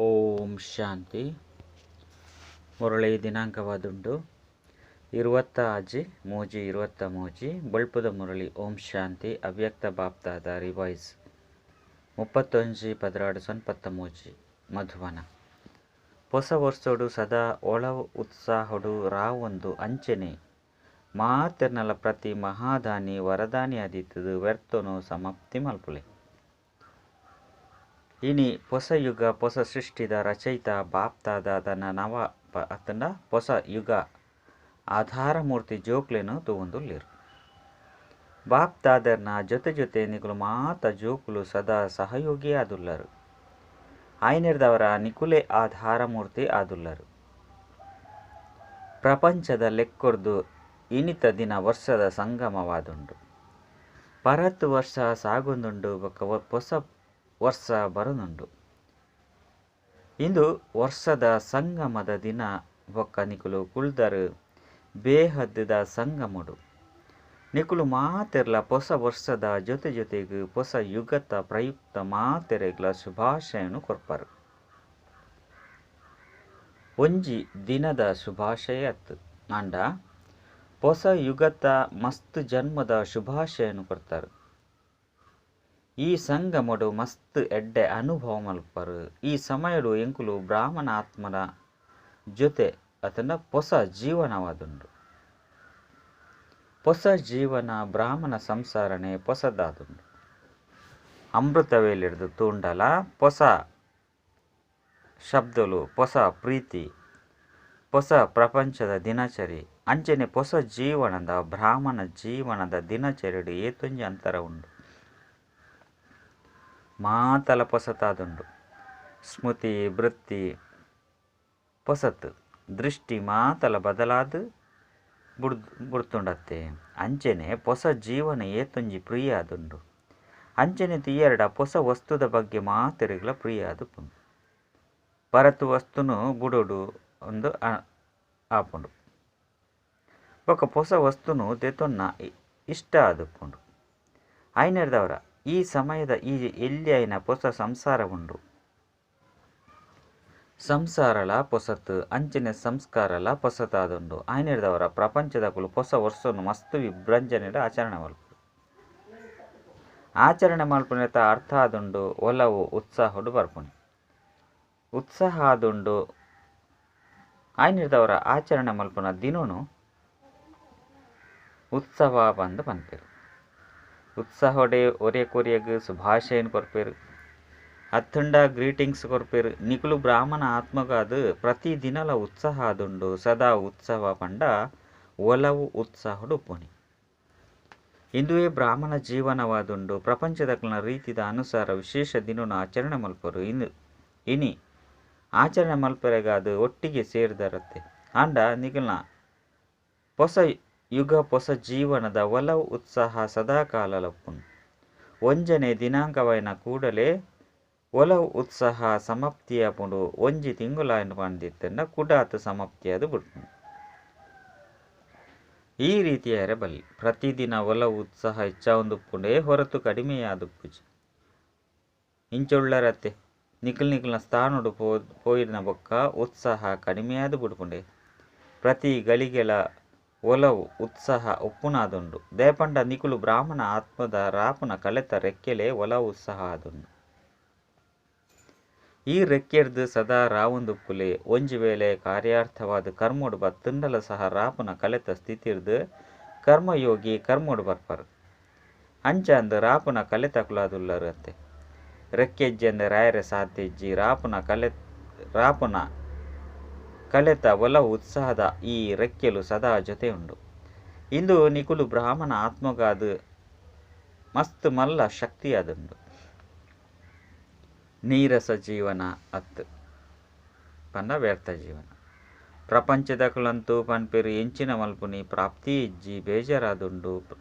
ಓಂ ಶಾಂತಿ. ಮುರಳಿ ದಿನಾಂಕವಾದುಂಡು 26-3-23. ಬೊಳ್ಪುದ ಮುರಳಿ ಓಂ ಶಾಂತಿ. ಅವ್ಯಕ್ತ ಬಾಪ್ದಾದ ರಿವೈಸ್ 31-12-93 ಮಧುವನ. ಹೊಸ ವರ್ಷೋಡು ಸದಾ ಒಳ ಉತ್ಸಾಹಡು ರಾವೊಂದು ಅಂಚನೆ ಮಾತೆರ್ನಲ ಪ್ರತಿ ಮಹಾದಾನಿ ವರದಾನಿ ಆದಿತ್ತದು ವ್ಯರ್ಥನು ಸಮಾಪ್ತಿ ಮಲ್ಪುಲೆ. ಇನಿ ಹೊಸ ಯುಗ ಹೊಸ ಸೃಷ್ಟಿದ ರಚಯಿತ ಬಾಪ್ದಾದ ತನ್ನ ನವ ಅತ್ತಂಡ ಹೊಸ ಯುಗ ಆಧಾರಮೂರ್ತಿ ಜೋಕ್ಲೆನು ತೂವೊಂದುಲ್ಲೆರ್. ಬಾಪ್ದಾದರ್ನ ಜೊತೆ ಜೊತೆ ನಿಕುಲು ಮಾತ ಜೋಕುಲು ಸದಾ ಸಹಯೋಗಿ ಆದುಲ್ಲರು. ಆಯ್ನೆರ್ದವರ ನಿಕುಲೆ ಆಧಾರಮೂರ್ತಿ ಆದುಲ್ಲರು. ಪ್ರಪಂಚದ ಲೆಕ್ಕೊರ್ದು ಇನಿತ ದಿನ ವರ್ಷದ ಸಂಗಮವಾದುಂಡು. ಪರತ್ ವರ್ಷ ಸಾಗೊಂದುಂಡು ಬೊಕ್ಕ ಹೊಸ ವರ್ಷ ಬರನುಂಡು. ಇಂದು ವರ್ಷದ ಸಂಗಮದ ದಿನ ಬೊಕ್ಕ ನಿಕುಲು ಕುಲ್ದರು ಬೇಹದ್ದ ಸಂಗಮಡು. ನಿಕುಲು ಮಾತೆರ್ಲ ಹೊಸ ವರ್ಷದ ಜೊತೆ ಜೊತೆಗೆ ಹೊಸ ಯುಗತ ಪ್ರಯುಕ್ತ ಮಾತೆರೆಗ್ಲ ಶುಭಾಶಯನು ಕೊರ್ಪರು. ಒಂಜಿ ದಿನದ ಶುಭಾಶಯ ಅತ್ತು ಆಂಡ ಹೊಸ ಯುಗತ ಮಸ್ತ್ ಜನ್ಮದ ಶುಭಾಶಯನು ಕೊರ್ತಾರೆ. ಈ ಸಂಗಮಡು ಮಸ್ತ್ ಎಡ್ಡೆ ಅನುಭವ ಮಲ್ಪರು. ಈ ಸಮಯಡು ಎಂಕುಲು ಬ್ರಾಹ್ಮಣ ಆತ್ಮನ ಜೊತೆ ಅತನ ಹೊಸ ಜೀವನವಾದುಂಡು. ಹೊಸ ಜೀವನ ಬ್ರಾಹ್ಮಣ ಸಂಸಾರನೆ ಹೊಸದಾದುಂಡು. ಅಮೃತವೇಲಿಡ್ದು ತೂಂಡಲ ಹೊಸ ಶಬ್ದಲು, ಹೊಸ ಪ್ರೀತಿ, ಹೊಸ ಪ್ರಪಂಚದ ದಿನಚರಿ ಅಂಚನೆ ಹೊಸ ಜೀವನದ ಬ್ರಾಹ್ಮಣ ಜೀವನದ ದಿನಚರಿಡು ಏತೊಂಜಿ ಅಂತರ ಉಂಡು. ಮಾತಲ ಪೊಸತಾದುಂಡು. ಸ್ಮೃತಿ ವೃತ್ತಿ ಪೊಸತ್ ದೃಷ್ಟಿ ಮಾತಲ ಬದಲಾದ ಬುಡ್ತುಂಡತ್ತೆ. ಅಂಚನೆ ಹೊಸ ಜೀವನ ಏತೊಂಜಿ ಪ್ರಿಯ ಆದುಂಡು. ಅಂಚನೆ ತೀಯರಡ ಹೊಸ ವಸ್ತುದ ಬಗ್ಗೆ ಮಾತೆರೆಗ್ಲ ಪ್ರಿಯ ಆದುಪ್ಪುಂಡು. ಪರತು ವಸ್ತುನು ಬುಡೋಡು ಒಂದು ಆಪುಂಡು. ಬೊಕ್ಕ ಹೊಸ ವಸ್ತುನು ದೆತೊನ್ನ ಇಷ್ಟ ಆದುಪ್ಪುಂಡು. ಐನೆರ್ದವರ ಈ ಸಮಯದ ಈ ಎಲ್ಲಿ ಐನ ಹೊಸ ಸಂಸಾರ ಉಂಡು. ಸಂಸಾರಲ ಪೊಸತ್ ಅಂಚನೆ ಸಂಸ್ಕಾರಲ ಪೊಸತಾದುಂಡು. ಆಯ್ನೆರ್ದವರ ಪ್ರಪಂಚದಕುಲು ಹೊಸ ವರ್ಷನು ಮಸ್ತ್ ವಿಭ್ರಂಜನೆ ಆಚರಣೆ ಮಲ್ಪು. ಆಚರಣೆ ಮಲ್ಪುನೆತ ಅರ್ಥ ಆದುಂಡು ಒಲವು ಉತ್ಸಾಹಡು ಬರ್ಪುಣಿ ಉತ್ಸಾಹ ಆದುಂಡು. ಆಯ್ನೆರ್ದವರ ಆಚರಣೆ ಮಲ್ಪುನ ದಿನನು ಉತ್ಸವ ಬಂದು ಪನ್ಪೆರು. ಉತ್ಸಾಹೋಡೆ ಒರೆ ಕೊರಿಯಗ್ ಶುಭಾಶಯನ್ ಕೊರ್ಪೆರು, ಅತ್ತಂಡ ಗ್ರೀಟಿಂಗ್ಸ್ ಕೊರ್ಪೆರು. ನಿಕುಲು ಬ್ರಾಹ್ಮಣ ಆತ್ಮಗಾದ ಪ್ರತಿ ದಿನಲ ಉತ್ಸಾಹ ಆದುಂಡು. ಸದಾ ಉತ್ಸವ ಪಂಡ ಒಲವು ಉತ್ಸಾಹಡು ಉಪ್ಪುನಿ. ಇಂದುವೇ ಬ್ರಾಹ್ಮಣ ಜೀವನವಾದುಂಡು. ಪ್ರಪಂಚದಕ್ಲನ ರೀತಿದ ಅನುಸಾರ ವಿಶೇಷ ದಿನನು ಆಚರಣೆ ಮಲ್ಪರು. ಇನಿ ಆಚರಣೆ ಮಲ್ಪೆರೆಗಾದ ಒಟ್ಟಿಗೆ ಸೇರಿದರತ್ತೆ. ಆಂಡ ನಿಕಲ್ನ ಹೊಸ ಯುಗ ಹೊಸ ಜೀವನದ ಒಲವು ಉತ್ಸಾಹ ಸದಾಕಾಲ ಲಪ್ಪುಂಡು. ಒಂಜನೆ ದಿನಾಂಕವಾಯಿನ ಕೂಡಲೇ ಒಲವು ಉತ್ಸಾಹ ಸಮಾಪ್ತಿಯಾಪುಂಡು. ಒಂಜಿ ತಿಂಗುಲಾಯಿನ ಪಂದಿತ್ತಂಡ ಕುಡಾತ ಸಮಾಪ್ತಿಯಾದ ಬಿಡ್ಪುಂಡು. ಈ ರೀತಿಯ ಬಲ್ಲಿ ಪ್ರತಿದಿನ ಒಲವು ಉತ್ಸಾಹ ಹೆಚ್ಚಾವೊಂದುಪ್ಪುಂಡೇ ಹೊರತು ಕಡಿಮೆಯಾದುಪ್ಪುಜಿ. ಇಂಚೊಳ್ಳರತ್ತೆ ನಿಕಲ್ ನಿಕಲ್ನ ಸ್ಥಾನಡು ಪೋಯಿನ ಬೊಕ್ಕ ಉತ್ಸಾಹ ಕಡಿಮೆಯಾದ ಬಿಡ್ಪುಂಡೆ. ಪ್ರತಿ ಗಳಿಗೆಲ ಒಲವು ಉತ್ಸಾಹ ಉಪ್ಪುನಾದುಂಡು. ದೇಪಂಡ ನಿಕುಲು ಬ್ರಾಹ್ಮಣ ಆತ್ಮದ ರಾಪುನ ಕಲೆತ ರೆಕ್ಕೆಲೆ ಒಲವು ಉತ್ಸಾಹ ಆದುಂಡು. ಈ ರೆಕ್ಕೆರ್ದು ಸದಾ ರಾವೊಂದುಪ್ಪುಲೆ. ಒಂಜಿ ವೇಳೆ ಕಾರ್ಯಾರ್ಥವಾದ ಕರ್ಮೋಡು ಬತ್ತುಂಡಲ ಸಹ ರಾಪುನ ಕಲೆತ ಸ್ಥಿತಿರ್ದು ಕರ್ಮಯೋಗಿ ಕರ್ಮೋಡು ಬರ್ಪರು. ಅಂಚ ಅಂದು ರಾಪುನ ಕಲೆತಕುಲಾದುಲ್ಲರು ಅಂತೆ. ರೆಕ್ಕೆಜ್ಜಂದು ರಾಯರೆ ಸಾಧ್ಯಜ್ಜಿ. ರಾಪುನ ಕಲೆತ ಒಲವು ಉತ್ಸಾಹದ ಈ ರೆಕ್ಕೆಲು ಸದಾ ಜೊತೆ ಉಂಡು. ಇಂದು ನಿಕುಲು ಬ್ರಾಹ್ಮಣ ಆತ್ಮಗಾದ ಮಸ್ತ್ ಮಲ್ಲ ಶಕ್ತಿಯಾದುಂಡು. ನೀರಸ ಜೀವನ ಅತ್ತು ಪಂಡ ವ್ಯರ್ಥ ಜೀವನ. ಪ್ರಪಂಚದಕುಲಂತೂ ಪನ್ಪೆರು ಎಂಚಿನ ಮಲ್ಪುನಿ ಪ್ರಾಪ್ತಿ ಇಜ್ಜಿ ಬೇಜಾರಾದುಂಡು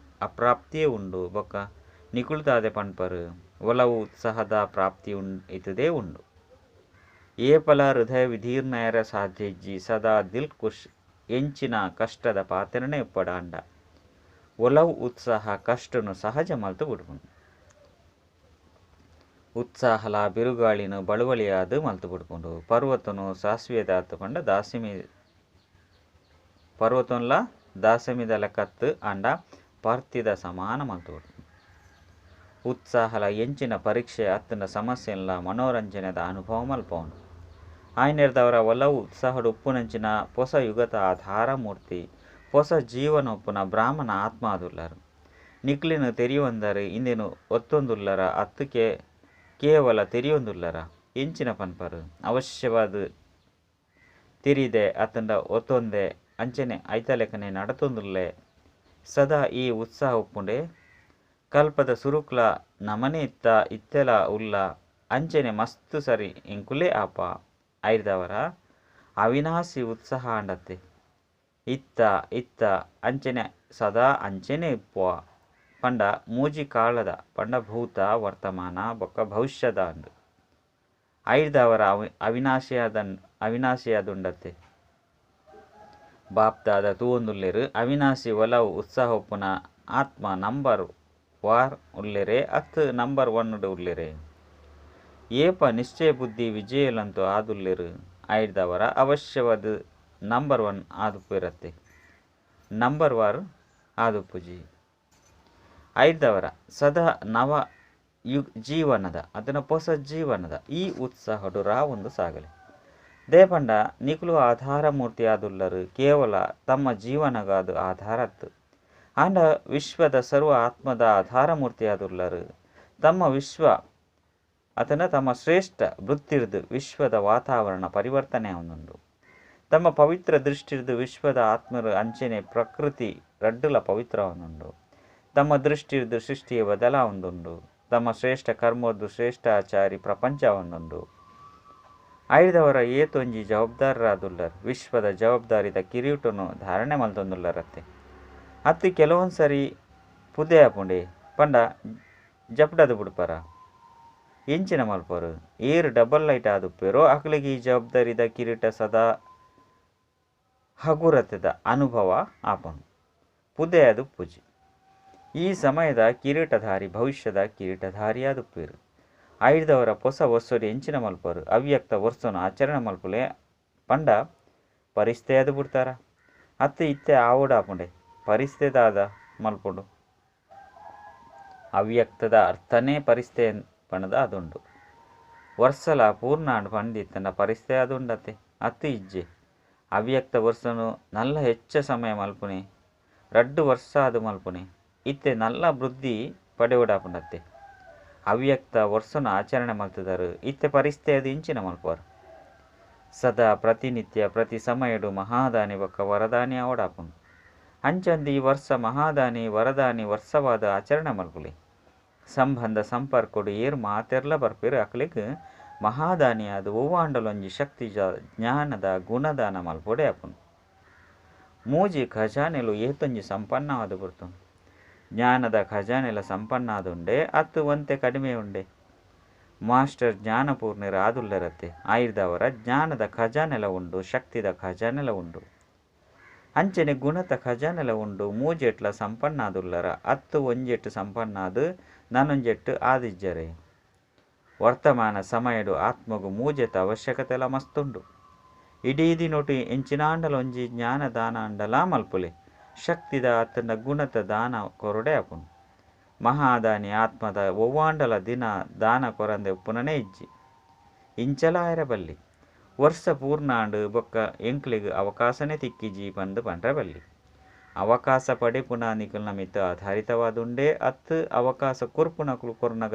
ಅಪ್ರಾಪ್ತಿಯೇ ಉಂಡು. ಬೊಕ್ಕ ನಿಕುಲು ದಾದೆ ಪನ್ಪರು ಒಲವು ಉತ್ಸಾಹದ ಪ್ರಾಪ್ತಿ ಇತದೇ ಉಂಡು. ಏಪಲ ಹೃದಯ ವಿಧೀರ್ಣಯರ ಸಾಧ್ಯ ಇಜ್ಜಿ. ಸದಾ ದಿಲ್ ಖುಷ್ ಎಂಚಿನ ಕಷ್ಟದ ಪಾತೆರಣೆ ಉಪ್ಪಡಾಂಡ ಒಲವು ಉತ್ಸಾಹ ಕಷ್ಟನು ಸಹಜ ಮಲ್ತು ಬಿಡ್ಪುಂಡು. ಉತ್ಸಾಹಲ ಬಿರುಗಾಳಿನ ಬಳುವಳಿಯಾದ ಮಲ್ತು ಬಿಡ್ಪುಂಡು. ಪರ್ವತನು ಸಾಸಿವೆದಾತು ಪಂಡ ದಾಸಿಮಿ ಪರ್ವತನ್ಲ ದಾಸಮಿದ ಲೆಕ್ಕತ್ತು ಆಂಡ ಪಾರ್ತಿದ ಸಮಾನ ಮಲ್ತು ಬಿಡ್ಪುಂಡು. ಉತ್ಸಾಹಲ ಎಂಚಿನ ಪರೀಕ್ಷೆ ಅತ್ತನ ಸಮಸ್ಯೆನ್ಲ ಮನೋರಂಜನೆದ ಅನುಭವ ಮಲ್ಪವನು. ಆಯ್ನೆರ್ದವರ ಒಲವು ಉತ್ಸಾಹಡು ಉಪ್ಪುನಂಚಿನ ಪೊಸ ಯುಗತ ಆಧಾರ ಮೂರ್ತಿ ಪೊಸ ಜೀವನ ಉಪ್ಪುನ ಬ್ರಾಹ್ಮಣ ಆತ್ಮ ಆದುಲ್ಲರು. ನಿಕ್ಲಿನ ತೆರಿಯೊಂದರೆ ಇಂದೇನು ಒತ್ತೊಂದುಲ್ಲರ ಅತ್ತುಕೆ ಕೇವಲ ತೆರಿಯೊಂದುಲ್ಲರ ಎಂಚಿನ ಪನ್ಪರು ಅವಶ್ಯವಾದ ತೆರಿದೆ ಅತ್ತಂಡ ಒತ್ತೊಂದೆ ಅಂಚನೆ ಐತಲೆಕ್ಕನೆ ನಡತೊಂದುಲ್ಲೆ ಸದಾ ಈ ಉತ್ಸಾಹ ಉಪ್ಪುಂಡೆ. ಕಲ್ಪದ ಸುರುಕ್ಲ ನಮನೆ ಇತ್ತ ಇತ್ತೆಲ ಉಲ್ಲ ಅಂಚನೆ ಮಸ್ತು ಸರಿ ಎಂಕುಲೇ ಆಪ ಐರ್ದವರ ಅವಿನಾಶಿ ಉತ್ಸಾಹ ಆಂಡತ್ತೆ. ಇತ್ತ ಇತ್ತ ಅಂಚನೆ ಸದಾ ಅಂಚನೆ ಇಪ್ಪುವ ಪಂಡ ಮೂಜಿ ಕಾಲದ ಪಂಡ ಭೂತ ವರ್ತಮಾನ ಬೊಕ್ಕ ಭವಿಷ್ಯದ ಅಂದು ಐರ್ದವರ ಅವಿನಾಶಿಯಾದುಂಡತ್ತೆ. ಬಾಪ್ದಾದ ತೂವೊಂದುಲ್ಲೆರು ಅವಿನಾಶಿ ಒಲವು ಉತ್ಸಾಹ ಉಪ್ಪುನ ಆತ್ಮ ನಂಬರ್ ವಾರ್ ಉಲ್ಲೆರೆ ಅತ್ತು ನಂಬರ್ ಒನ್ ಉಲ್ಲೆರೆ. ಏಪ ನಿಶ್ಚಯ ಬುದ್ಧಿ ವಿಜಯಲಂತು ಆದುಲ್ಲೆರು ಐರ್ದವರ ಅವಶ್ಯವಾದ ನಂಬರ್ ಒನ್ ಆದುಪ್ಪಿರತ್ತೆ, ನಂಬರ್ ವಾರ್ ಆದುಪ್ಪುಜಿ. ಐರ್ದವರ ಸದಾ ನವ ಜೀವನದ ಅದನ್ನ ಹೊಸ ಜೀವನದ ಈ ಉತ್ಸಾಹಡು ರಾವೊಂದು ಸಾಗಲಿ. ದೇಪಂಡ ನಿಕುಲು ಆಧಾರ ಮೂರ್ತಿ ಆದುಲ್ಲರು ಕೇವಲ ತಮ್ಮ ಜೀವನಗಾದು ಆಧಾರತ್ತು ಆಂಡ ವಿಶ್ವದ ಸರ್ವ ಆತ್ಮದ ಆಧಾರ ಮೂರ್ತಿ ಆದುಲ್ಲರು. ತಮ್ಮ ವಿಶ್ವ ಅದನ್ನ ತಮ್ಮ ಶ್ರೇಷ್ಠ ವೃತ್ತಿರ್ದು ವಿಶ್ವದ ವಾತಾವರಣ ಪರಿವರ್ತನೆ ಆವೊಂದುಂಡು. ತಮ್ಮ ಪವಿತ್ರ ದೃಷ್ಟಿರ್ದು ವಿಶ್ವದ ಆತ್ಮರು ಅಂಚನೆ ಪ್ರಕೃತಿ ರಡ್ಡುಲ ಪವಿತ್ರವನ್ನುಂಡು. ತಮ್ಮ ದೃಷ್ಟಿರ್ದು ಸೃಷ್ಟಿಯ ಬದಲಾವೊಂದುಂಡು. ತಮ್ಮ ಶ್ರೇಷ್ಠ ಕರ್ಮದ್ದು ಶ್ರೇಷ್ಠಾಚಾರಿ ಪ್ರಪಂಚವನ್ನುಂಡು. ಐದವರ ಏತೊಂಜಿ ಜವಾಬ್ದಾರರಾದುಲ್ಲರ್ ವಿಶ್ವದ ಜವಾಬ್ದಾರಿದ ಕಿರೀಟನು ಧಾರಣೆ ಮಲ್ತೊಂದುಲ್ಲರತ್ತೆ. ಅತ್ತು ಕೆಲವೊಂದು ಸರಿ ಪುದೆ ಆಪುಂಡೆ ಪಂಡ ಜಪ್ಡದು ಬಿಡ್ಪಾರ ಎಂಚಿನ ಮಲ್ಪರು ಏರು ಡಬಲ್ ಲೈಟ್ ಆದುಪ್ಪೇರೋ ಅಕ್ಲಿಗೆ ಈ ಜವಾಬ್ದಾರಿದ ಕಿರೀಟ ಸದಾ ಹಗುರತೆದ ಅನುಭವ ಆಪನು ಪುದೆ ಅದು ಪೂಜೆ. ಈ ಸಮಯದ ಕಿರೀಟಧಾರಿ ಭವಿಷ್ಯದ ಕಿರೀಟಧಾರಿಯಾದುಪ್ಪೇರು. ಐದವರ ಹೊಸ ವರ್ಷಡು ಎಂಚಿನ ಮಲ್ಪರು ಅವ್ಯಕ್ತ ವರ್ಷನು ಆಚರಣೆ ಮಲ್ಪುಲೆ ಪಂಡ ಪರಿಸ್ಥೆ ಅದು ಬಿಡ್ತಾರ. ಅತ್ತು ಇತ್ತೆ ಆವಡಾಪುಂಡೆ ಪರಿಸ್ಥೆದಾದ ಮಲ್ಪುಂಡು. ಅವ್ಯಕ್ತದ ಅರ್ಥನೇ ಪರಿಸ್ಥೆ ಪಣದ ಅದುಂಡು. ವರ್ಷಲ ಪೂರ್ಣಾಂಡ್ ಪಂಡಿತ್ತನ ಪರಿಸ್ಥೆ ಅದುಂಡತೆ ಅತ್ತು ಇಜ್ಜೆ. ಅವ್ಯಕ್ತ ವರ್ಷನು ನಲ್ಲ ಹೆಚ್ಚ ಸಮಯ ಮಲ್ಪುನೆ ರಡ್ಡು ವರ್ಷ ಅದು ಮಲ್ಪುನೆ ಇತ್ತೆ ನಲ್ಲ ವೃದ್ಧಿ ಪಡೆಯುಡಾಪುಂಡತ್ತೆ. ಅವ್ಯಕ್ತ ವರ್ಷನ ಆಚರಣೆ ಮಲ್ತದರು ಇತ್ತೆ ಪರಿಸ್ಥೆ ಅದು ಇಂಚಿನ ಮಲ್ಪರು. ಸದಾ ಪ್ರತಿನಿತ್ಯ ಪ್ರತಿ ಸಮಯಡು ಮಹಾದಾನಿ ಬೊಕ್ಕ ವರದಾನಿ ಆವಡಾಪುಂಡು. ಅಂಚಂದಿ ಈ ವರ್ಷ ಮಹಾದಾನಿ ವರದಾನಿ ವರ್ಷವಾದ ಆಚರಣೆ ಮಲ್ಪುಲೆ. ಸಂಬಂಧ ಸಂಪರ್ಕೊಡು ಏರು ಮಾತೆರ್ಲ ಬರ್ಪೇರು ಅಕ್ಲಿಗ್ ಮಹಾದಾನಿ ಅದು ಒವ್ವಾಂಡಲೊಂಜಿ ಶಕ್ತಿ ಜ್ಞಾನದ ಗುಣದಾನ ಮಲ್ಪೊಡೆ ಆಪುಂಡು. ಮೂಜಿ ಖಜಾನೆಲು ಏತೊಂಜಿ ಸಂಪನ್ನವಾದ ಬರ್ತುಂಡು. ಜ್ಞಾನದ ಖಜಾನೆಲ ಸಂಪನ್ನ ಆದುಂಡೆ ಅತ್ತು ಒಂತೆ ಕಡಿಮೆ ಉಂಡೆ. ಮಾಸ್ಟರ್ ಜ್ಞಾನಪೂರ್ಣರು ಆದುಲ್ಲರತ್ತೆ. ಆಯುರ್ದವರ ಜ್ಞಾನದ ಖಜಾನೆಲ ಉಂಡು, ಶಕ್ತಿದ ಖಜಾನೆಲ ಉಂಡು, ಅಂಚನೆ ಗುಣತ ಖಜಾನೆಲ ಉಂಡು. ಮೂಜೆಟ್ಲ ಸಂಪನ್ನಾದುಲ್ಲರ ಅತ್ತು ಒಂಜೆಟ್ಟು ಸಂಪನ್ನಾದು ನಾನೊಂಜೆಟ್ಟು ಆದಿಜ್ಜರೆ. ವರ್ತಮಾನ ಸಮಯಡು ಆತ್ಮಗು ಮೂಜೆತ ಅವಶ್ಯಕತೆಲ ಮಸ್ತುಂಡು. ಇಡೀ ದಿನೊಟು ಎಂಚಿನಾಂಡಲೊಂಜಿ ಜ್ಞಾನ ದಾನ ಅಂಡಲ ಮಲ್ಪುಲೆ ಶಕ್ತಿದ ಅತ್ತಂಡ ಗುಣತ ದಾನ ಕೊರಡೆ ಆಪುಂಡು. ಮಹಾದಾನಿ ಆತ್ಮದ ಒವ್ವಾಂಡಲ ದಿನ ದಾನ ಕೊರಂದೆ ಉಪ್ಪುನನೇ ಇಜ್ಜಿ. ಇಂಚಲ ಆಯರ ಬಲ್ಲಿ ವರ್ಷ ಪೂರ್ಣಾಂಡು ಬೊಕ್ಕ ಎಂಕ್ಲಿಗ್ ಅವಕಾಶನೇ ತಿಕ್ಕಿಜಿ ಪಂದು ಪಂಡ್ರೆ ಬಲ್ಲಿ. ಅವಕಾಶ ಪಡೆಪುನ ನಿಕಲ್ನ ಮಿತ್ತ ಆಧಾರಿತವಾದುಂಡೆ ಅತ್ತು ಅವಕಾಶ ಕೊರ್ಪುನಕುಲು ಕೊರ್ನಗ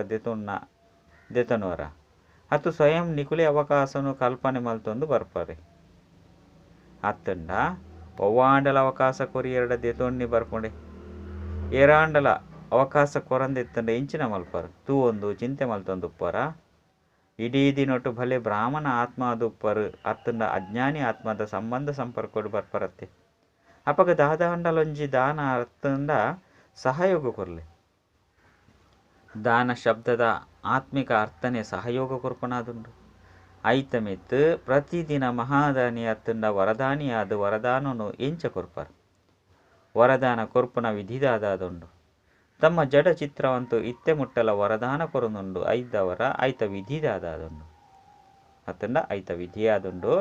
ದೆತೊನುವರ ಅತ್ತು ಸ್ವಯಂ ನಿಕುಲೆ ಅವಕಾಶನು ಕಲ್ಪನೆ ಮಲ್ತೊಂದು ಬರ್ಪರೆ. ಅತ್ತಂಡ ಒವ್ವಾಂಡಲ ಅವಕಾಶ ಕೊರಿಯರಡ ದೆತೊನ್ನಿ ಬರ್ಪುಂಡೆ. ಏರಾಂಡಲ ಅವಕಾಶ ಕೊರಂದೆತ್ತಂಡ ಇಂಚಿನ ಮಲ್ಪರು ತೂವೊಂದು ಚಿಂತೆ ಮಲ್ತೊಂದು ಉಪ್ಪರ. ಇಡೀ ದಿನೊಟು ಭಲೆ ಬ್ರಾಹ್ಮಣ ಆತ್ಮ ಅದು ಉಪ್ಪರು ಅತ್ತಂಡ ಅಜ್ಞಾನಿ ಆತ್ಮದ ಸಂಬಂಧ ಸಂಪರ್ಕೊಡು ಬರ್ಪರತ್ತೆ. ಅಪಗ ದಾದಾಂಡಲೊಂಜಿ ದಾನ ಅತ್ತಂಡ ಸಹಯೋಗ ಕೊರ್ಲೆ. ದಾನ ಶಬ್ದದ ಆತ್ಮಿಕ ಅರ್ಥನೆ ಸಹಯೋಗ ಕೊರ್ಪನಾದುಂಡು. ಐತಮಿತ್ತು ಪ್ರತಿದಿನ ಮಹಾದಾನಿ ಅತ್ತಂಡ ವರದಾನಿ ಆದ ವರದಾನನು ಎಂಚ ಕೊರ್ಪರು. ವರದಾನ ಕೊರ್ಪುನ ವಿಧಿದಾದುಂಡು. ತಮ್ಮ ಜಡ ಚಿತ್ರವಂತು ಇತ್ತೆ ಮುಟ್ಟಲ ವರದಾನ ಕೊರೊಂದುಂಡು ಐದವರ ಐತ ವಿಧಿ ದಾದಾದುಂಡು ಅತ್ತಂಡ ಐತ ವಿಧಿಯಾದುಂಡು.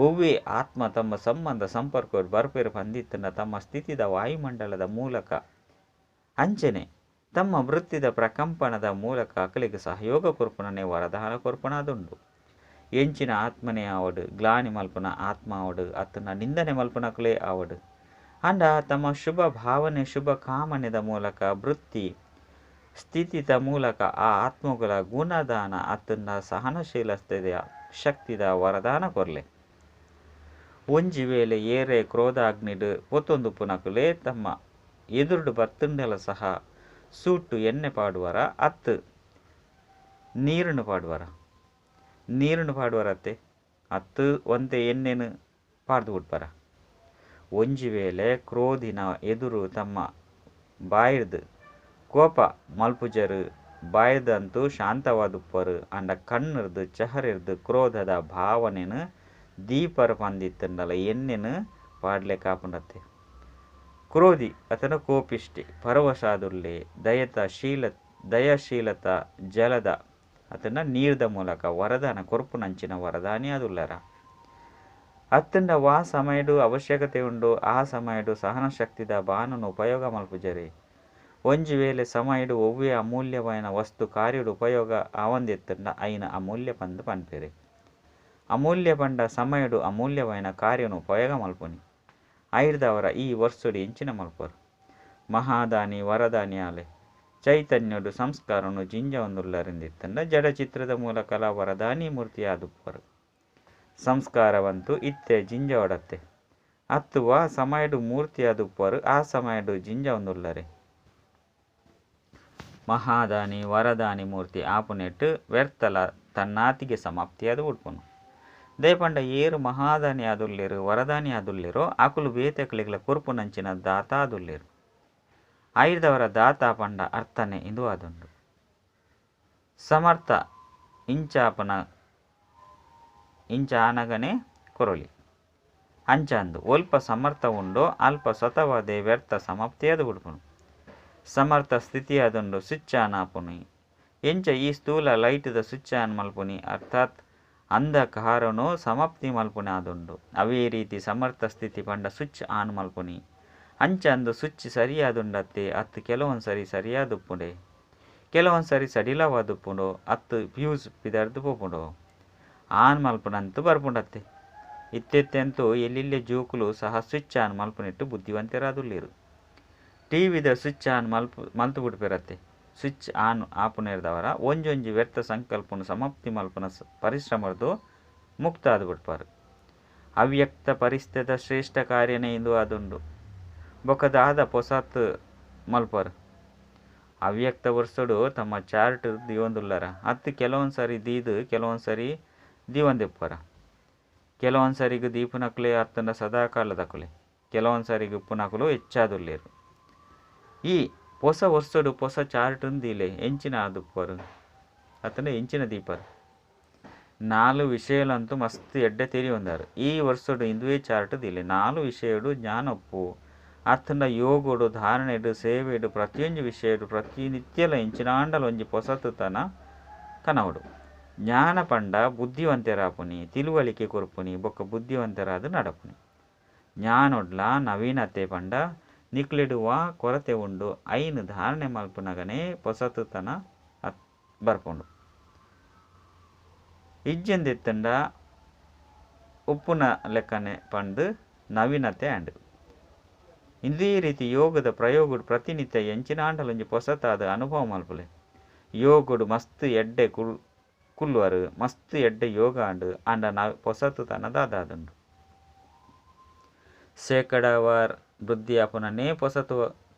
ಒವ್ವೇ ಆತ್ಮ ತಮ್ಮ ಸಂಬಂಧ ಸಂಪರ್ಕ ಬರ್ಪೇರು ಪಂದಿತ್ತಂಡ ತಮ್ಮ ಸ್ಥಿತಿದ ವಾಯುಮಂಡಲದ ಮೂಲಕ ಅಂಚನೆ ತಮ್ಮ ವೃತ್ತಿದ ಪ್ರಕಂಪನದ ಮೂಲಕ ಅಕಲಿಗೆ ಸಹಯೋಗ ಕೊರ್ಪುಣನೆ ವರದಾನ ಕೊರ್ಪುಣಾದುಂಡು. ಎಂಚಿನ ಆತ್ಮನೇ ಆವಡು, ಗ್ಲಾನಿ ಮಲ್ಪುನ ಆತ್ಮ ಆವಡು, ಅತ್ತನ ನಿಂದನೆ ಮಲ್ಪುನಕುಲೇ ಆವಡು, ಅಂಡ ತಮ್ಮ ಶುಭ ಭಾವನೆ ಶುಭ ಕಾಮನೆದ ಮೂಲಕ ವೃತ್ತಿ ಸ್ಥಿತಿದ ಮೂಲಕ ಆ ಆತ್ಮಗಳ ಗುಣದಾನ ಅತ್ತನ ಸಹನಶೀಲತೆಯ ಶಕ್ತಿದ ವರದಾನ ಕೊರ್ಲೆ. ಒಂಜಿ ವೇಳೆ ಏರೆ ಕ್ರೋಧಾಗ್ನಿಡು ಪೊತ್ತೊಂದು ಪುನಕುಲೇ ತಮ್ಮ ಎದುರುಡು ಬತ್ತುಂಡಲ ಸಹ ಸೂಟು ಎಣ್ಣೆ ಪಾಡುವರ ಅತ್ತು ನೀರನ್ನು ಪಾಡುವರ, ನೀರನ್ನು ಪಾಡುವರತ್ತೆ ಅತ್ತು ಒಂತೆ ಎಣ್ಣೆನು ಪಾಡ್ದು ಬಿಡ್ಪಾರ. ಒಂಜಿ ವೇಳೆ ಕ್ರೋಧಿನ ಎದುರು ತಮ್ಮ ಬಾಯಿರ್ದು ಕೋಪ ಮಲ್ಪುಜರು, ಬಾಯಿರ್ದಂತೂ ಶಾಂತವಾದುಪ್ಪರು, ಅಂಡ ಕಣ್ಣಿರ್ದು ಚಹರಿರ್ದು ಕ್ರೋಧದ ಭಾವನೆನು ದೀಪರ ಪಂದಿತ್ತಂಡಲ ಎಣ್ಣೆನು ಪಾಡ್ಲೆ ಕಾಪುಂಡತ್ತೆ. ಕ್ರೋಧಿ ಅತನ ಕೋಪಿಷ್ಟಿ ಪರವಶಾದುಲ್ಲೆ ದಯತ ಶೀಲ ದಯಶೀಲತ ಜಲದ ಅತನ ನೀರ್ದ ಮೂಲಕ ವರದಾನ ಕೊರ್ಪುನಂಚಿನ ವರದಾನಿ ಅದುಲ್ಲರ. ಅತ್ತಂಡ ವಾ ಸಮಯಡು ಅವಶ್ಯಕತೆ ಉಂಡು ಆ ಸಮಯಡು ಸಹನ ಶಕ್ತಿದ ಬಾನನು ಉಪಯೋಗ ಮಲ್ಪುಜರಿ. ಒಂಜಿ ವೇಳೆ ಸಮಯಡು ಒವ್ವೇ ಅಮೂಲ್ಯವಾಯಿನ ವಸ್ತು ಕಾರ್ಯಡು ಉಪಯೋಗ ಆವಂದಿತ್ತಂಡ ಐನ ಅಮೂಲ್ಯ ಪಂದು ಪನ್ಪೇರೆ. ಅಮೂಲ್ಯ ಪಂಡ ಸಮಯಡು ಅಮೂಲ್ಯವಾಯಿನ ಕಾರ್ಯನು ಉಪಯೋಗ ಮಲ್ಪುನಿ. ಐರ್ದವರ ಈ ವರ್ಷಡು ಎಂಚಿನ ಮಲ್ಪರು ಮಹಾದಾನಿ ವರದಾನಿ ಆಲೆ ಚೈತನ್ಯಡು ಸಂಸ್ಕಾರನು ಜಿಂಜ ಒಂದುಲ್ಲರಿಂದಿತ್ತಂಡ ಜಡಚಿತ್ರದ ಮೂಲಕಲ ವರದಾನಿ ಮೂರ್ತಿಯಾದುಪ್ಪರು. ಸಂಸ್ಕಾರವಂತೂ ಇತ್ತೆ ಜಿಂಜ ಒಡತ್ತೆ ಅತ್ತು ವಾ ಸಮಯಡು ಮೂರ್ತಿಯಾದುಪ್ಪರು ಆ ಸಮಯಡು ಜಿಂಜ ಒಂದುಲ್ಲರೆ. ಮಹಾದಾನಿ ವರದಾನಿ ಮೂರ್ತಿ ಆಪುನೆಟ್ಟು ವ್ಯರ್ಥಲ ತನ್ನಾತಿಗೆ ಸಮಾಪ್ತಿಯಾದ ಉಡ್ಪುನು. ದೇಪಂಡ ಏರು ಮಹಾದಾನಿ ಆದುಲ್ಲೇರು ವರದಾನಿ ಆದುಲ್ಲೇರೋ ಆಕುಲು ಬೇತೆಕಲಿಗಳ ಕೊರ್ಪುನಂಚಿನ ದಾತ ಆದುಲ್ಲೇರು. ಐರ್ದವರ ದಾತ ಪಂಡ ಅರ್ಥನೆ ಇಂದು ಆದುಂಡು. ಸಮರ್ಥ ಇಂಚಾಪನ ಇಂಚ ಆನಗನೆ ಕೊರೊಲಿ ಅಂಚಾಂದು ಒಲ್ಪ ಸಮರ್ಥ ಉಂಡೋ ಅಲ್ಪ ಸ್ವತವಾದೆ ವ್ಯರ್ಥ ಸಮಾಪ್ತಿಯಾದ ಉಡ್ಪುನು. ಸಮರ್ಥ ಸ್ಥಿತಿಯಾದುಂಡು ಸ್ವಿಚ್ ಆನ್ ಆಪುನಿ. ಎಂಚ ಈ ಸ್ಥೂಲ ಲೈಟ್ದ ಸ್ವಿಚ್ ಆನ್ ಮಲ್ಪುನಿ ಅರ್ಥಾತ್ ಅಂಧಕಾರನು ಸಮಾಪ್ತಿ ಮಲ್ಪುನಿ ಆದುಂಡು. ಅವೇ ರೀತಿ ಸಮರ್ಥ ಸ್ಥಿತಿ ಪಂಡ ಸ್ವಿಚ್ ಆನ್ ಮಲ್ಪುನಿ. ಅಂಚಂದು ಸ್ವಿಚ್ ಸರಿಯಾದುಂಡತ್ತೆ ಅತ್ತು ಕೆಲವೊಂದು ಸರಿ ಸರಿಯಾದುಪ್ಪುಂಡೆ ಕೆಲವೊಂದು ಸರಿ ಸಡಿಲವಾದುಪ್ಪುಂಡು ಅತ್ತು ಫ್ಯೂಸ್ ಪಿದರ್ದು ಪೋಪುಂಡು ಆನ್ ಮಲ್ಪುನಂತು ಬರ್ಪುಂಡತ್ತೆ. ಇತ್ತೆತ್ತೆಂತೂ ಎಲ್ಲೆಲ್ಲೆ ಜೋಕುಲು ಸಹ ಸ್ವಿಚ್ ಆನ್ ಮಲ್ಪುನಿಟ್ಟು ಬುದ್ಧಿವಂತರಾದುಲ್ಲೇರು. ಟಿ ವಿದ ಸ್ವಿಚ್ ಆನ್ ಮಲ್ತು ಬಿಡ್ಪಿರತ್ತೆ. ಸ್ವಿಚ್ ಆನ್ ಆಪುನೇರ್ದವರ ಒಂಜೊಂಜಿ ವ್ಯರ್ಥ ಸಂಕಲ್ಪನು ಸಮಾಪ್ತಿ ಮಲ್ಪುನ ಪರಿಶ್ರಮರ್ದು ಮುಕ್ತ ಆದು ಬಿಡ್ಪಾರು. ಅವ್ಯಕ್ತ ಪರಿಸ್ಥಿತ ಶ್ರೇಷ್ಠ ಕಾರ್ಯನೇ ಇಂದು ಆದುಂಡು. ಬೊಕದಾದ ಪೊಸತ್ ಮಲ್ಪರು. ಅವ್ಯಕ್ತ ವರ್ಷಡು ತಮ್ಮ ಚಾರ್ಟ್ ದಿವೊಂದುಲ್ಲರ ಅತ್ತು ಕೆಲವೊಂದು ಸಾರಿ ದೀದು ಕೆಲವೊಂದು ಸಾರಿ ದೀವೊಂದಿಪ್ಪರ. ಕೆಲವೊಂದು ಸಾರಿಗೆ ದೀಪುನಕುಲೆ ಅತ್ತಂಡ ಸದಾಕಾಲದಕುಲೆ ಕೆಲವೊಂದು ಸಾರಿಗೆ ಉಪ್ಪುನಕುಲು ಹೆಚ್ಚಾದುಲ್ಲೇರು. ಈ ಪೊಸ ವರ್ಷಡು ಪೊಸ ಚಾರ್ಟ್ ದೀಲೆ ಎಂಚಿನ ಆದುಪ್ಪರು ಅತ್ತಂಡ ಎಂಚಿನ ದೀಪರು. ನಾಲು ವಿಷಯಲಂತೂ ಮಸ್ತ್ ಎಡ್ಡೆ ತೆರಿಯೊಂದಾರು. ಈ ವರ್ಷಡು ಇಂದುವೇ ಚಾರ್ಟ್ ದೀಲೆ ನಾಲು ವಿಷಯಡು ಜ್ಞಾನೊಪ್ಪು ಅತ್ತಂಡ ಯೋಗಡು ಧಾರಣೆಡು ಸೇವೆಡು ಪ್ರತಿಯೊಂಜಿ ವಿಷಯಡು ಪ್ರತಿನಿತ್ಯಲ ಎಂಚಿನಾಂಡಲ ಒಂಜಿ ಪೊಸತುತನ ಕನವಡು. ಜ್ಞಾನ ಪಂಡ ಬುದ್ಧಿವಂತರಾಪುನಿ ತಿಳುವಳಿಕೆ ಕೊರ್ಪುನಿ ಬೊಕ್ಕ ಬುದ್ಧಿವಂತರಾದ ನಡಪುನಿ. ಜ್ಞಾನೊಡ್ಲ ನವೀನತೆ ಪಂಡ ನಿಕ್ಲೆಡುವ ಕೊರತೆ ಉಂಡು ಐನು ಧಾರಣೆ ಮಲ್ಪುನಗನೆ ಪೊಸತುತನ ಬರ್ಪುಂಡು. ಇಜ್ಜೆಂದಿತ್ತಂಡ ಉಪ್ಪುನ ಲೆಕ್ಕನೆ ಪಂಡು ನವೀನತೆ ಅಂಡು. ಇಂದೇ ರೀತಿ ಯೋಗದ ಪ್ರಯೋಗಡು ಪ್ರತಿನಿತ್ಯ ಎಂಚಿನಾಂಡಲೊಂಜಿ ಪೊಸತಾದ ಅನುಭವ ಮಲ್ಪುಲೆ. ಯೋಗಡು ಮಸ್ತ್ ಎಡ್ಡೆ ಕುಲ್ಲುವರು ಮಸ್ತ್ ಎಡ್ಡೆ ಯೋಗ ಅಂಡು ಅಂಡ ನಾವು ಪೊಸತುತನ ದಾದಾದುಂಡು. ಶೇಕಡಾವಾರ್ ವೃದ್ಧಿ ಆಪುನನೇ ಪೊಸತು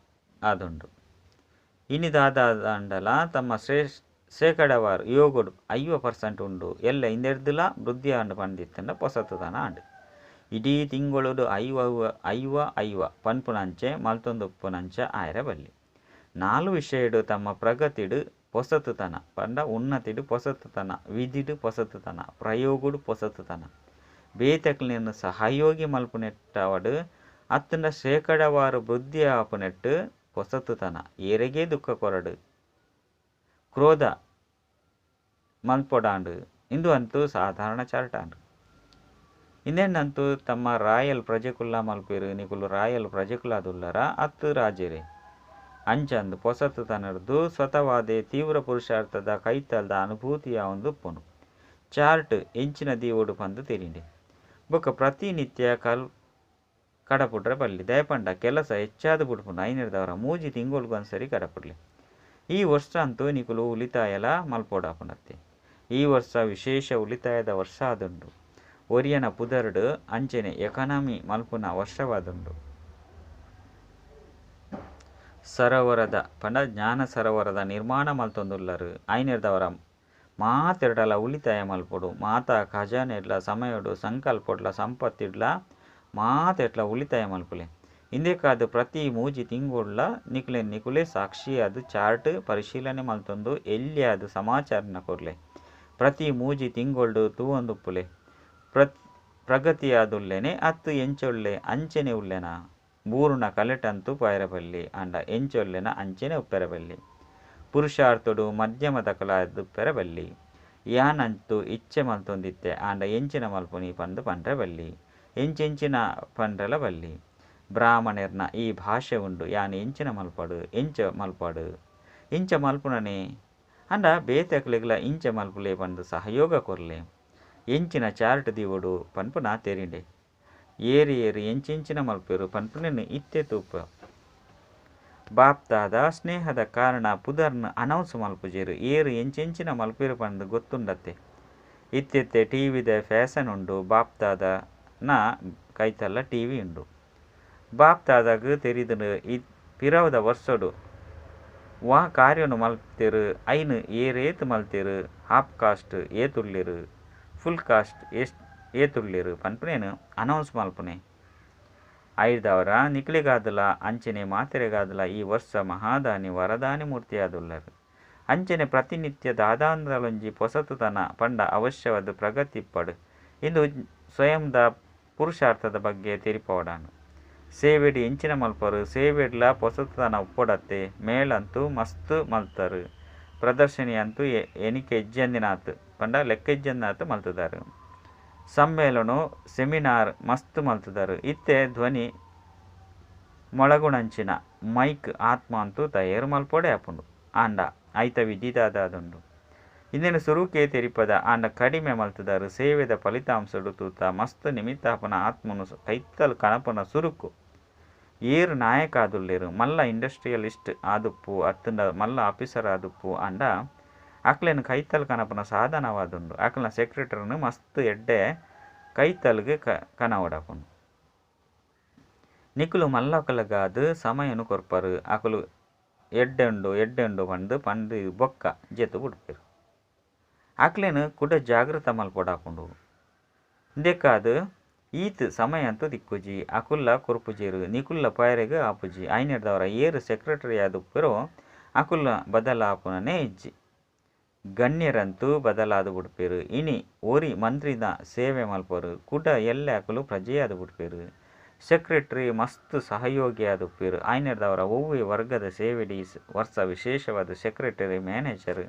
ಆದುಂಡು. ಇನಿ ದಾದಾಂಡಲ ತಮ್ಮ ಶೇಕಡಾವಾರ್ ಯೋಗಡು 50% ಉಂಡು ಎಲ್ಲ ಇಂದೆರ್ದುಲ ವೃದ್ಧಿ ಆಂಡು ಪಂದಿತ್ತಂಡ ಪೊಸತುತನ ಆಂಡು. ಇಡೀ ತಿಂಗಳೊಡು 50 50 50 ಪನ್ಪುನಂಚೆ ಮಲ್ತೊಂದುಪ್ಪುನಂಚೆ ಆಯೆರೆ ಬಲ್ಲಿ. ನಾಲು ವಿಷಯಡು ತಮ್ಮ ಪ್ರಗತಿಡು ಪೊಸತುತನ ಪಂಡ ಉನ್ನತಿಡು ಪೊಸತುತನ ವಿಧಿಡು ಪೊಸತುತನ ಪ್ರಯೋಗಡು ಪೊಸತುತನ ಬೇತೆಕ್ಲೆನ್ ಸಹಯೋಗಿ ಮಲ್ಪುನೆಟ್ಟಾವಡು ಅತ್ತಂಡ ಶೇಕಡವಾರು ವೃದ್ಧಿ ಆಪುನೆಟ್ಟು ಪೊಸತುತನ ಏರೆಗೇ ದುಃಖ ಕೊರಡು ಕ್ರೋಧ ಮಲ್ಪೊಡಾಂಡು ಇಂದು ಅಂತೂ ಸಾಧಾರಣ ಚಾರ್ಟಾಂಡು ಇಂದೆನ್ನಂತೂ ತಮ್ಮ ರಾಯಲ್ ಪ್ರಜೆಕುಲ್ಲ ಮಲ್ಪೇರು ನಿಕುಲು ರಾಯಲ್ ಪ್ರಜೆಕುಲಾದುಲ್ಲರ ಅತ್ತು ರಾಜರೇ ಅಂಚಂದು ಪೊಸತುತನರ್ದು ಸ್ವತವಾದೆ ತೀವ್ರ ಪುರುಷಾರ್ಥದ ಕೈತಲ್ದ ಅನುಭೂತಿಯ ಒಂದು ಉಪ್ಪುಂಡು ಚಾರ್ಟ್ ಎಂಚಿನ ದೀವೋಡು ಪಂದು ತೆರಿಂಡೆ ಬೊಕ್ಕ ಪ್ರತಿನಿತ್ಯ ಕಲ್ ಕಡಪುಡ್ರೆ ಬಲ್ಲಿ ದಯಪಂಡ ಕೆಲಸ ಹೆಚ್ಚಾದ ಬುಡ್ಪುಂಡು ಐನಿರ್ದವರ ಮೂಜಿ ತಿಂಗೊಳ್ಗೊಂದ್ಸರಿ ಕಡಪುಡ್ಲಿ ಈ ವರ್ಷ ಅಂತೂ ನಿಕುಲು ಉಳಿತಾಯಲ ಮಲ್ಪೋಡಾಪುಂಡತ್ತೆ ಈ ವರ್ಷ ವಿಶೇಷ ಉಳಿತಾಯದ ವರ್ಷ ಆದುಂಡು ಒರಿಯನ ಪುದರ್ಡು ಅಂಚನೆ ಎಕಾನಮಿ ಮಲ್ಪುನ ವರ್ಷವಾದುಂಡು ಸರೋವರದ ಪಂಡ ಜ್ಞಾನ ಸರೋವರದ ನಿರ್ಮಾಣ ಮಲ್ತೊಂದುಲ್ಲರು ಐನಿರ್ದವರ ಮಾತೆರಡಲ ಉಳಿತಾಯ ಮಲ್ಪೊಡು ಮಾತಾ ಖಜಾನೆಡ್ಲ ಸಮಯಡು ಸಂಕಲ್ಪೊಡ್ಲ ಸಂಪತ್ತಿಡ್ಲ ಮಾತೆಟ್ಲ ಉಳಿತಾಯ ಮಲ್ಪುಲೆ ಇಂದೇಕಾದ ಪ್ರತಿ ಮೂಜಿ ತಿಂಗೊಳ್ಳ ನಿಕುಲೆ ನಿಕುಲೆ ಸಾಕ್ಷಿ ಅದು ಚಾರ್ಟ್ ಪರಿಶೀಲನೆ ಮಲ್ತೊಂದು ಎಲ್ಲಿ ಅದು ಸಮಾಚಾರನ ಕೊರ್ಲೆ ಪ್ರತಿ ಮೂಜಿ ತಿಂಗೊಳ್ಡು ತೂವೊಂದುಪ್ಪುಲೆ ಪ್ರಗತಿಯಾದುಲ್ಲೇನೆ ಅತ್ತು ಎಂಚೊಳ್ಳೆ ಅಂಚೆನೆ ಉಲ್ಲೆನ ಬೂರುನ ಕಲೆಟಂತೂ ಪಾಯರಬಲ್ಲಿ ಅಂಡ ಎಂಚೊಲ್ಲೆನ ಅಂಚೆನೆ ಉಪ್ಪೆರಬಲ್ಲಿ ಪುರುಷಾರ್ಥಡು ಮಧ್ಯಮದ ಕಲಾದುಪ್ಪೆರಬಲ್ಲಿ ಯಾನಂತೂ ಇಚ್ಛೆ ಮಲ್ತೊಂದಿತ್ತೆ ಆಂಡ ಎಂಚಿನ ಮಲ್ಪುನಿ ಪಂದು ಪಂಡ್ರೆ ಬಲ್ಲಿ ಎಂಚೆಂಚಿನ ಪಂಡ್ರೆಲ ಬಲ್ಲಿ ಬ್ರಾಹ್ಮಣರ್ನ ಈ ಭಾಷೆ ಉಂಡು ಯಾನ್ ಎಂಚಿನ ಮಲ್ಪಾಡು ಎಂಚ ಮಲ್ಪಾಡು ಇಂಚ ಮಲ್ಪುನನೆ ಅಂಡ ಬೇತಕ್ಲೆಗ್ಲ ಇಂಚ ಮಲ್ಪುಲೆ ಪಂದು ಸಹಯೋಗ ಕೊರ್ಲೆ ಎಂಚಿನ ಚಾರ್ಟ್ ದಿವೋಡು ಪನ್ಪುನ ತೆರಿಂಡೆ ಏರಿ ಏರಿ ಎಂಚೆಂಚಿನ ಮಲ್ಪೇರು ಪನ್ಪುನೆನ್ ಇತ್ತೆ ತೂಪ ಬಾಪ್ತಾದ ಸ್ನೇಹದ ಕಾರಣ ಪುದರ್ನ ಅನೌನ್ಸ್ ಮಲ್ಪುಜೇರು ಏರು ಎಂಚೆಂಚಿನ ಮಲ್ಪೇರು ಪಂದು ಗೊತ್ತುಂಡತ್ತೆ ಇತ್ತೆತ್ತೆ ಟಿ ವಿದ ಫ್ಯಾಷನ್ ಉಂಡು ಬಾಪ್ತಾದ ನ ಕೈತಲ್ಲ ಟಿ ವಿ ಉಂಡು ಬಾಪ್ತಾದಾಗ ತೆರಿದನು ಇ ಪಿರವದ ವರ್ಷಡು ವಾ ಕಾರ್ಯನು ಮಲ್ತೇರು ಐನು ಏರೇತು ಮಲ್ತೇರು ಹಾಫ್ ಕಾಸ್ಟ್ ಏತುಳ್ಳಿರು ಫುಲ್ ಕಾಸ್ಟ್ ಎಷ್ಟ್ ಏತುಳ್ಳಿರು ಪನ್ಪುನೇನು ಅನೌನ್ಸ್ ಮಲ್ಪುನೆ ಐದವರ ನಿಕ್ಲಿಗಾದಲ ಅಂಚನೆ ಮಾತೆರೆಗಾದಲ ಈ ವರ್ಷ ಮಹಾದಾನಿ ವರದಾನಿ ಮೂರ್ತಿಯಾದುಲ್ಲರು ಅಂಚನೆ ಪ್ರತಿನಿತ್ಯ ದಾದಾಂದ್ರಲೊಂಜಿ ಪೊಸತುತನ ಪಂಡ ಅವಶ್ಯವಾದ ಪ್ರಗತಿ ಇಪ್ಪಡು ಇಂದು ಸ್ವಯಂದ ಪುರುಷಾರ್ಥದ ಬಗ್ಗೆ ತೆರಿಪೋಡಾನು ಸೇವೆಡಿ ಎಂಚಿನ ಮಲ್ಪರು ಸೇವೆಡ್ಲ ಪೊಸತುತನ ಉಪ್ಪೊಡತ್ತೆ ಮೇಳಂತೂ ಮಸ್ತ್ ಮಲ್ತರು ಪ್ರದರ್ಶನಿ ಅಂತೂ ಎನಿಕೆ ಎಜ್ಜಂದಿನಾತ್ ಪಂಡ ಲೆಕ್ಕೆಜ್ಜಂದಿನಾತ್ ಮಲ್ತದಾರು ಸಮ್ಮೇಳನ ಸೆಮಿನಾರ್ ಮಸ್ತ್ ಮಲ್ತದಾರು ಇತ್ತೆ ಧ್ವನಿ ಮೊಳಗುಣಂಚಿನ ಮೈಕ್ ಆತ್ಮ ಅಂತೂ ತಯಾರು ಮಲ್ಪೊಡೆ ಆಪುಂಡು ಆಂಡ ಐತ ವಿಧಿದಾದುಂಡು ಇಂದಿನ ಸುರುಕೆ ತೆರಿಪದ ಆಂಡ ಕಡಿಮೆ ಮಲ್ತದಾರು ಸೇವೆದ ಫಲಿತಾಂಶಡು ತೂತ ಮಸ್ತ್ ನಿಮಿತ್ತಾಪನ ಆತ್ಮನು ಕೈತಲ್ ಕಣಪನ ಸುರುಕು ಏರು ನಾಯಕ ಆದುಲ್ಲೇರು ಮಲ್ಲ ಇಂಡಸ್ಟ್ರಿಯಲಿಸ್ಟ್ ಆದುಪ್ಪು ಅತ್ತಂಡ ಮಲ್ಲ ಆಫೀಸರ್ ಆದುಪ್ಪು ಆಂಡ ಅಕ್ಲೆನ್ ಕೈತಲ್ ಕನಪನ ಸಾಧನವಾದುಂಡು ಅಕ್ಲನ ಸೆಕ್ರೆಟರಿನ ಮಸ್ತ್ ಎಡ್ಡೆ ಕೈತಲ್ಗೆ ಕನವಡಪುಂಡು ನಿಕುಲು ಮಲ್ಲಕಲಗಾದು ಸಮಯನು ಕೊರ್ಪರು ಅಕಲು ಎಡ್ಡೆ ಉಂಡು ಎಡ್ಡೆ ಉಂಡು ಪಂದು ಪಂದು ಬೊಕ್ಕ ಜೆತ್ತು ಬುಡ್ಪೆರು ಅಕ್ಲೆನ್ ಕುಡ ಜಾಗೃತ ಮಲ್ಪೊಡಾಪುಂಡು ಇಂದೆಕಾದು ಈತ್ ಸಮಯ ಅಂತೂ ದಿಕ್ಕುಜಿ ಅಕುಲ್ಲ ಕೊರ್ಪುಜೇರು ನಿಕುಲ್ಲ ಪಯರೆಗ್ ಆಪುಜಿ ಐನೆಡ್ದವರ ಏರು ಸೆಕ್ರೆಟರಿ ಆದುಪ್ಪೆರೋ ಅಕುಲ್ಲ ಬದಲಾಪುನನೇ ಇಜ್ಜಿ ಗಣ್ಯರಂತೂ ಬದಲಾದ ಬುಡ್ಪೇರು ಇನಿ ಓರಿ ಮಂತ್ರಿದ ಸೇವೆ ಮಲ್ಪರು ಕುಡ ಎಲ್ಲೆ ಅಕುಲು ಪ್ರಜೆಯಾದ ಬುಡ್ಪೇರು ಸೆಕ್ರೆಟರಿ ಮಸ್ತ್ ಸಹಯೋಗಿ ಆದುಪ್ಪೇರು ಐನೆಡ್ದವರ ಒವ್ವೆ ವರ್ಗದ ಸೇವೆಡಿ ವರ್ಷ ವಿಶೇಷವಾದ ಸೆಕ್ರೆಟರಿ ಮ್ಯಾನೇಜರ್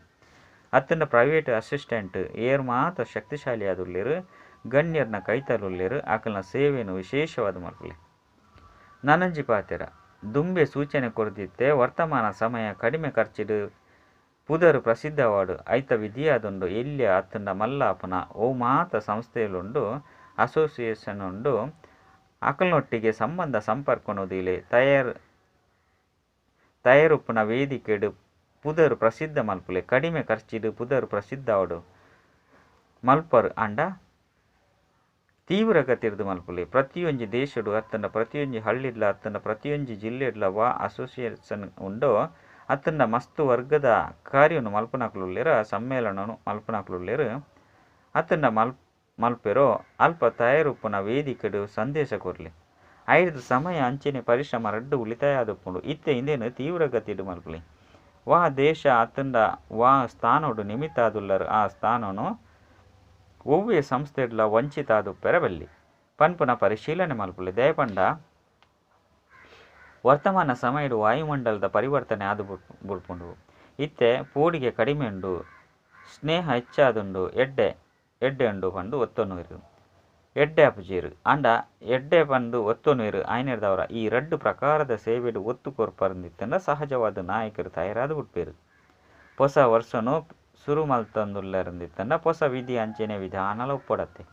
ಅತ್ತಂಡ ಪ್ರೈವೇಟ್ ಅಸಿಸ್ಟೆಂಟ್ ಏರ್ ಮಾತ ಶಕ್ತಿಶಾಲಿ ಆದುಲ್ಲೇರು ಗಣ್ಯರ್ನ ಕೈತಲುಲ್ಲೇರು ಅಕಲ್ನ ಸೇವೆಯನ್ನು ವಿಶೇಷವಾದ ಮಲ್ಪುಲೆ ನನಂಜಿ ಪಾತೆರ ದುಂಬೆ ಸೂಚನೆ ಕೊರ್ದಿತ್ತೆ ವರ್ತಮಾನ ಸಮಯ ಕಡಿಮೆ ಖರ್ಚಿಡು ಪುದರು ಪ್ರಸಿದ್ಧವಾಡು ಐತ ವಿಧಿಯಾದುಂಡು ಎಲ್ಯ ಅತ್ತಂಡ ಮಲ್ಲಾಪನ ಓ ಮಾತ ಸಂಸ್ಥೆಯಲ್ಲುಂಡು ಅಸೋಸಿಯೇಷನ್ ಉಂಡು ಅಕಲ್ನೊಟ್ಟಿಗೆ ಸಂಬಂಧ ಸಂಪರ್ಕನೊದಿಲೆ ತಯಾರುಪ್ಪುನ ವೇದಿಕೆಡು ಪುದರು ಪ್ರಸಿದ್ಧ ಮಲ್ಪುಲೆ ಕಡಿಮೆ ಖರ್ಚಿಡು ಪುದರು ಪ್ರಸಿದ್ಧವಾಡು ಮಲ್ಪರು ಅಂಡ ತೀವ್ರಗತಿರ್ದು ಮಲ್ಪುಲೆ ಪ್ರತಿಯೊಂಜಿ ದೇಶಡು ಅತ್ತಂಡ ಪ್ರತಿಯೊಂಜಿ ಹಳ್ಳಿಡ್ಲ ಅತ್ತಂಡ ಪ್ರತಿಯೊಂಜಿ ಜಿಲ್ಲೆಡ್ಲ ವಾ ಅಸೋಸಿಯೇಷನ್ ಉಂಡೋ ಅತ್ತಂಡ ಮಸ್ತ್ ವರ್ಗದ ಕಾರ್ಯನು ಮಲ್ಪನಕ್ಲುಲ್ಲೇರ ಸಮ್ಮೇಳನನು ಮಲ್ಪನಕ್ಲುಲ್ಲೇರು ಅತ್ತಂಡ ಮಲ್ಪೆರೋ ಅಲ್ಪ ತಯಾರುಪ್ಪುನ ವೇದಿಕೆಡು ಸಂದೇಶ ಕೊರ್ಲೆ ಐದು ಸಮಯ ಅಂಚನೆ ಪರಿಶ್ರಮ ರಡ್ಡು ಉಳಿತಾಯ ಆದುಪ್ಪುಂಡು ಇತ್ತೆ ಇಂದೇನು ತೀವ್ರಗತಿಡು ಮಲ್ಪುಲೆ ವಾ ದೇಶ ಅತ್ತಂಡ ವಾ ಸ್ಥಾನೋಡು ನಿಮಿತ್ತ ಆದುಲ್ಲರು ಆ ಸ್ಥಾನನು ಒವ್ವೆ ಸಂಸ್ಥೆಡ್ಲ ವಂಚಿತ ಆದುಪ್ಪೆರ ಬಲ್ಲಿ ಪನ್ಪುನ ಪರಿಶೀಲನೆ ಮಲ್ಪುಲೆ ದಯಪಂಡ ವರ್ತಮಾನ ಸಮಯಡ್ ವಾಯುಮಂಡಲದ ಪರಿವರ್ತನೆ ಆದ್ ಬುಡ್ಪುಂಡು. ಇತ್ತೆ ಪೋಡಿಗೆ ಕಡಿಮೆ ಉಂಡು, ಸ್ನೇಹ ಹೆಚ್ಚಾದುಂಡು, ಎಡ್ಡೆ ಎಡ್ಡೆ ಉಂಡು ಪಂದ್ ಒತ್ತೊನುವೆರ್. ಎಡ್ಡೆ ಆಪುಜೆರ್ ಆಂಡ ಎಡ್ಡೆ ಪಂದ್ ಒತ್ತೊನುವೆರ್ ಆಯಿನೆಡ್ದಾವರ ಈ ರಡ್ಡ್ ಪ್ರಕಾರದ ಸೇವೆಡ್ ಒತ್ತು ಕೊರ್ಪರ್ಂದಿತ್ತುಂಡ ಸಹಜವಾದ್ ನಾಯಕರು ತಯಾರಾದ್ ಬುಡ್ಪೆರ್. ಪೊಸ ವರ್ಷನು ಸುರು ಮಲ್ತೊಂದುಲ್ಲೆರ್ಂದಿತ್ತುಂಡ ಪೊಸ ವಿಧಿ ಅಂಚನೆ ವಿಧಾನಲ ಉಪ್ಪೊಡತ್ತೆ.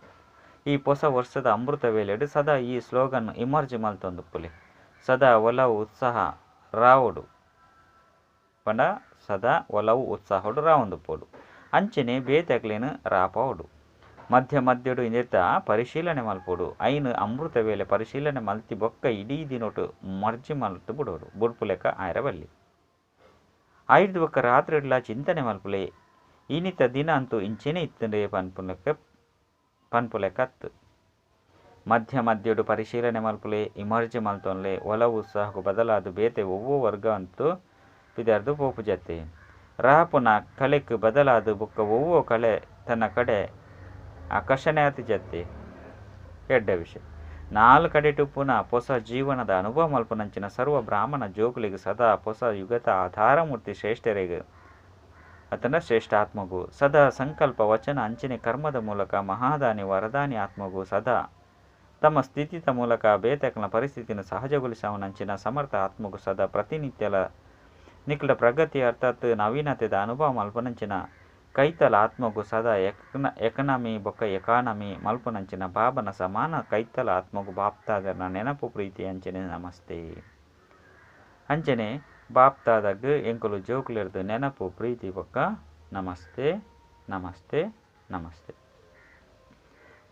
ಈ ಪೊಸ ವರ್ಷದ ಅಮೃತ ವೇಳೆಡ್ ಸದಾ ಈ ಸ್ಲೋಗನ್ ಇಮರ್ಜ್ ಮಲ್ತೊಂದುಪ್ಪುಲೆ. ಸದಾ ಒಲವು ಉತ್ಸಾಹ ರಾವೊಡು ಪಂಡ ಸದಾ ಒಲವು ಉತ್ಸಾಹೊಡು ರಾವೊಂದುಪ್ಪೊಡು. ಅಂಚನೆ ಬೇತೆಕ್ಲೆನ್ ರಾಪಾವೊಡು. ಮಧ್ಯ ಮಧ್ಯಡು ಇಂದೆತ ಪರಿಶೀಲನೆ ಮಲ್ಪೊಡು. ಐನ್ ಅಮೃತ ವೇಳೆ ಪರಿಶೀಲನೆ ಮಲ್ತಿ ಬೊಕ್ಕ ಇಡೀ ದಿನೊಟು ಮರ್ಜಿ ಮಲ್ತ್ ಬುಡೊಡು ಬುಡ್ಪುಲೆಕ ಆಯೆರೆ ಬಲ್ಲಿ. ಐರ್ದ್ ಬೊಕ್ಕ ರಾತ್ರಿಡ್ಲ ಚಿಂತನೆ ಮಲ್ಪುಲೆ. ಇನಿತ ದಿನ ಅಂತೂ ಇಂಚೆನೆ ಇತ್ತುಂಡು ಪನ್ಪುನಕ್ಕೆ ಪನ್ಪುಲೆಕತ್ತ್. ಮಧ್ಯ ಮಧ್ಯಡು ಪರಿಶೀಲನೆ ಮಲ್ಪುಲೆ, ಇಮರ್ಜಿ ಮಲ್ತೊನ್ಲೆ, ಒಲವು ಉತ್ಸಾಹಗ್ ಬದಲಾದ್ ಬೇತೆ ಒವ್ವೋ ವರ್ಗ ಅಂತೂ ಪಿದರ್ದ್ ಪೋಪುಜತ್ತೆ. ರಾಪುನ ಕಲೆಕ್ ಬದಲಾದ್ ಬೊಕ್ಕ ಒವ್ವೋ ಕಲೆ ತನ್ನ ಕಡೆ ಆಕರ್ಷಣೆ ಆತಿಜತ್ತೆ. ಎಡ್ಡೆ ವಿಷಯ. ನಾಲ್ ಕಡೆಟ್ ಉಪ್ಪುನ ಪೊಸ ಜೀವನದ ಅನುಭವ ಮಲ್ಪುನಂಚಿನ ಸರ್ವ ಬ್ರಾಹ್ಮಣ ಜೋಕುಲೆಗ್ ಸದಾ ಪೊಸ ಯುಗತ ಆಧಾರಮೂರ್ತಿ ಶ್ರೇಷ್ಠರೆಗ್ ಅತಂಡ ಶ್ರೇಷ್ಠ ಆತ್ಮಗು ಸದಾ ಸಂಕಲ್ಪ ವಚನ ಅಂಚನೆ ಕರ್ಮದ ಮೂಲಕ ಮಹಾದಾನಿ ವರದಾನಿ ಆತ್ಮಗು ಸದಾ ತಮ್ಮ ಸ್ಥಿತಿತ ಮೂಲಕ ಬೇತೆಕ್ಲೆನ ಪರಿಸ್ಥಿತಿನ್ ಸಹಜಗೊಳಿಸವನಂಚಿನ ಸಮರ್ಥ ಆತ್ಮಗು ಸದಾ ಪ್ರತಿನಿತ್ಯಲ ನಿಕಲ ಪ್ರಗತಿ ಅರ್ಥಾತ್ ನವೀನತೆದ ಅನುಭವ ಮಲ್ಪುನಂಚಿನ ಕೈತಲ ಆತ್ಮಗು ಸದಾ ಎಕನಮಿ ಬೊಕ್ಕ ಎಕಾನಮಿ ಮಲ್ಪುನಂಚಿನ ಬಾಬನ ಸಮಾನ ಕೈತಲ ಆತ್ಮಗು ಬಾಪ್ತಾದನ ನೆನಪು ಪ್ರೀತಿ ಅಂಚನೆ ನಮಸ್ತೆ. ಅಂಚನೆ ಬಾಪ್ತಾದಗ್ ಎಂಕುಲು ಜೋಕುಲೆರ್ದ್ ನೆನಪು ಪ್ರೀತಿ ಬೊಕ್ಕ ನಮಸ್ತೆ ನಮಸ್ತೆ ನಮಸ್ತೆ.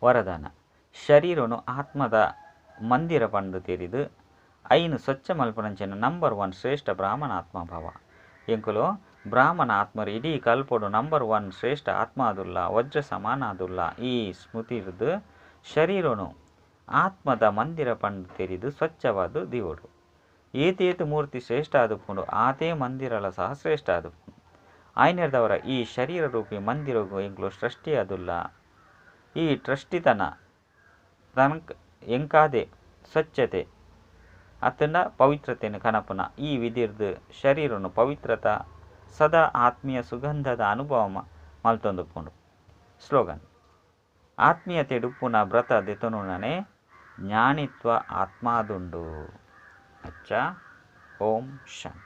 ವರದಾನ ಶರೀರನು ಆತ್ಮದ ಮಂದಿರ ಪಂದ್ ತೆರಿದು ಐನ್ ಸ್ವಚ್ಛ ಮಲ್ಪುನಂಚಿನ ನಂಬರ್ ಒನ್ ಶ್ರೇಷ್ಠ ಬ್ರಾಹ್ಮಣ ಆತ್ಮಭಾವ. ಎಂಕುಲು ಬ್ರಾಹ್ಮಣ ಆತ್ಮರು ಇಡೀ ಕಲ್ಪೊಡು ನಂಬರ್ ಒನ್ ಶ್ರೇಷ್ಠ ಆತ್ಮ ಆದುಲ್ಲ, ವಜ್ರ ಸಮಾನ ಆದುಲ್ಲ. ಈ ಸ್ಮೃತಿರ್ದ್ ಶರೀರನು ಆತ್ಮದ ಮಂದಿರ ಪಂದ್ ತೆರಿದು ಸ್ವಚ್ಛವಾದ ದೀವೊಡು. ಏತೇತ್ ಮೂರ್ತಿ ಶ್ರೇಷ್ಠ ಆದುಪ್ಪುಂಡು ಆತೇ ಮಂದಿರಲ ಸಹ ಶ್ರೇಷ್ಠ ಆದುಪ್ಪುಂಡು. ಆಯ್ನೆರ್ದವರ ಈ ಶರೀರ ರೂಪಿ ಮಂದಿರಗು ಎಂಕುಲು ಸೃಷ್ಟಿ ಆದುಲ್ಲ. ಈ ಟ್ರಷ್ಟಿತನ ತನಕ್ ಎಂಕಾದೆ ಸ್ವಚ್ಛತೆ ಅತ್ತಂಡ ಪವಿತ್ರತೆನ್ ಕನಪುನ ಈ ವಿಧಿರ್ದ್ ಶರೀರನು ಪವಿತ್ರತ ಸದಾ ಆತ್ಮೀಯ ಸುಗಂಧದ ಅನುಭವ ಮಲ್ತೊಂದುಪ್ಪುಂಡು. ಸ್ಲೋಗನ್ ಆತ್ಮೀಯತೆ ಉಪ್ಪುನ ವ್ರತ ದೆತೊನುನನೆ ಜ್ಞಾನಿತ್ವ ಆತ್ಮಾದುಂಡು. ಅಚ್ಚ ಓಂ ಶಾಂತಿ.